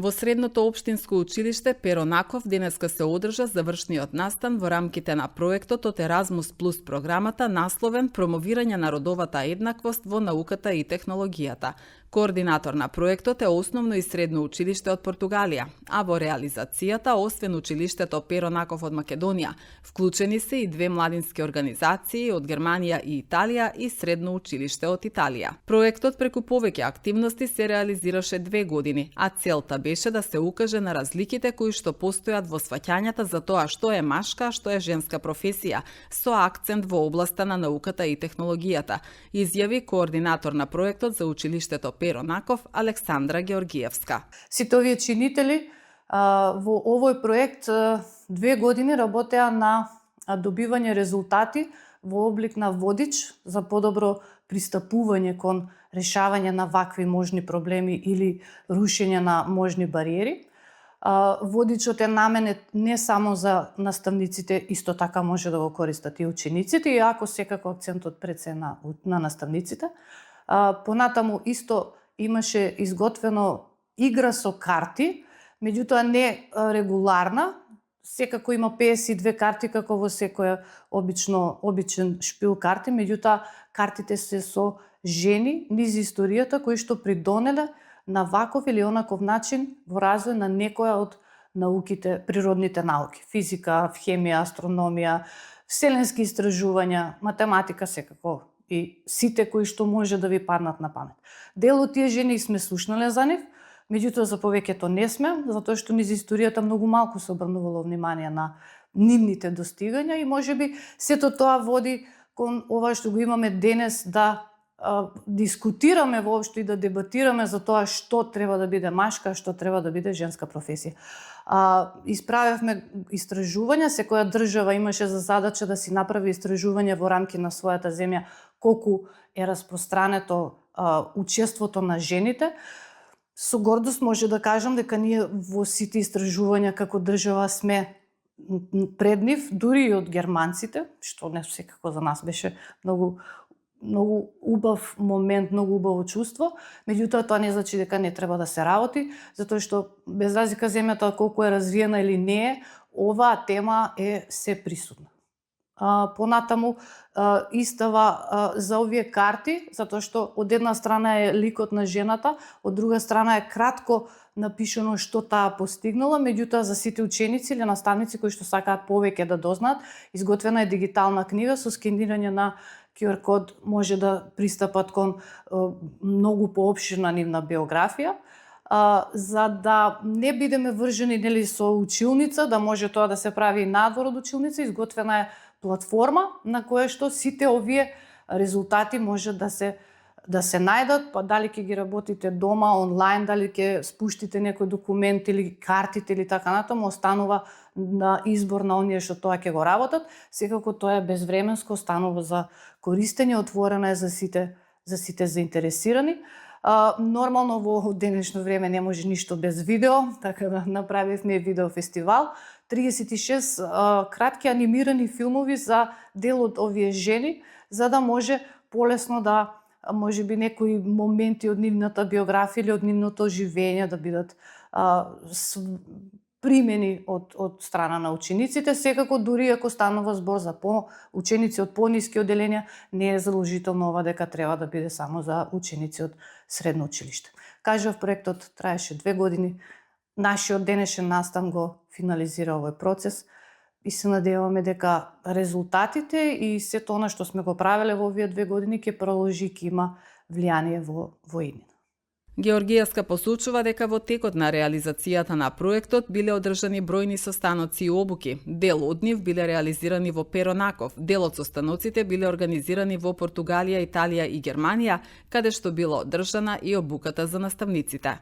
Во средното општинско училиште Перо Наков денеска се одржа завршниот настан во рамките на проектот од Еразмус Плюс програмата насловен Промовирање на родовата еднаквост во науката и технологијата. Координатор на проектот е Основно и средно училиште од Португалија, а во реализацијата, освен училиштето Перо Наков од Македонија, вклучени се и две младински организации од Германија и Италија и средно училиште од Италија. Проектот преку повеќе активности се реализираше 2 години, а целта беше да се укаже на разликите кои што постојат во сваќањата за тоа што е машка, а што е женска професија, со акцент во областа на науката и технологијата, изјави координатор на проектот за училиштето Перо Наков Александра Георгиевска. Сите овие чинители во овој проект 2 години работеа на добивање резултати во облик на водич за подобро пристапување кон решавање на вакви можни проблеми или рушење на можни бариери. Водичот е наменет не само за наставниците, исто така може да го користат и учениците, иако секако акцентот пред се на наставниците. Понатаму исто имаше изготвено игра со карти, меѓутоа не регуларна. Секако има 52 карти како во секоја обичен шпил карти, меѓутоа картите се со жени низ историјата кои што придонеле на ваков или онаков начин во развој на некоја од науките, природните науки, физика, хемија, астрономија, вселенски истражувања, математика секако и сите кои што може да ви паднат на памет. Дел од тие жени сме слушнале за нив, меѓутоа за повеќето не сме, затоа што низ историјата многу малку се обрнувало внимание на нивните достигања и можеби сето тоа води кон ова што го имаме денес да дискутираме воопшто и да дебатираме за тоа што треба да биде машка, што треба да биде женска професија. Исправевме истражувања, секоја држава имаше за задача да си направи истражување во рамки на својата земја колку е распространето учеството на жените. Со гордост може да кажам дека ние во сите истражувања како држава сме пред нив, дури и од германците, што не секако за нас беше многу убав момент, многу убаво чувство, меѓутоа тоа не значи дека не треба да се работи, затоа што без разлика земјата колку е развиена или не е, оваа тема е се присутна. Понатаму истава за овие карти, затоа што од една страна е ликот на жената, од друга страна е кратко напишано што таа постигнала, меѓутоа за сите ученици или наставници кои што сакаат повеќе да дознаат, изготвена е дигитална книга со скенирање на QR код, може да пристапат кон многу поопширна нивна биографија, за да не бидеме вржени нели со училница, да може тоа да се прави и надвор од училница, изготвена е платформа на која што сите овие резултати може да се најдат, па дали ќе ги работите дома, онлайн, дали ќе спуштите некој документ или картите или така натаму, останува на избор на оние што тоа ќе го работат. Секако тоа е безвременско, останува за користење, отворена е за сите заинтересирани. Нормално во денешно време не може ништо без видео, така да направивме видео фестивал. 36 кратки анимирани филмови за дел од овие жени, за да може полесно да можеби некои моменти од нивната биографија или од нивното живење да бидат примени од страна на учениците. Секако дури ако станува збор за ученици од пониски одделенија, не е задолжително ова дека треба да биде само за ученици од средно училиште. Кажав, проектот траеше 2 години. Нашиот денешен настан го финализира овој процес и се надеваме дека резултатите и сето она што сме го правеле во овие 2 години ќе продолжи и ќе има влијание во иднина. Георгиевска посочува дека во текот на реализацијата на проектот биле одржани бројни состаноци и обуки. Дел од нив биле реализирани во Перо Наков, дел од состаноците биле организирани во Португалија, Италија и Германија, каде што била одржана и обуката за наставниците.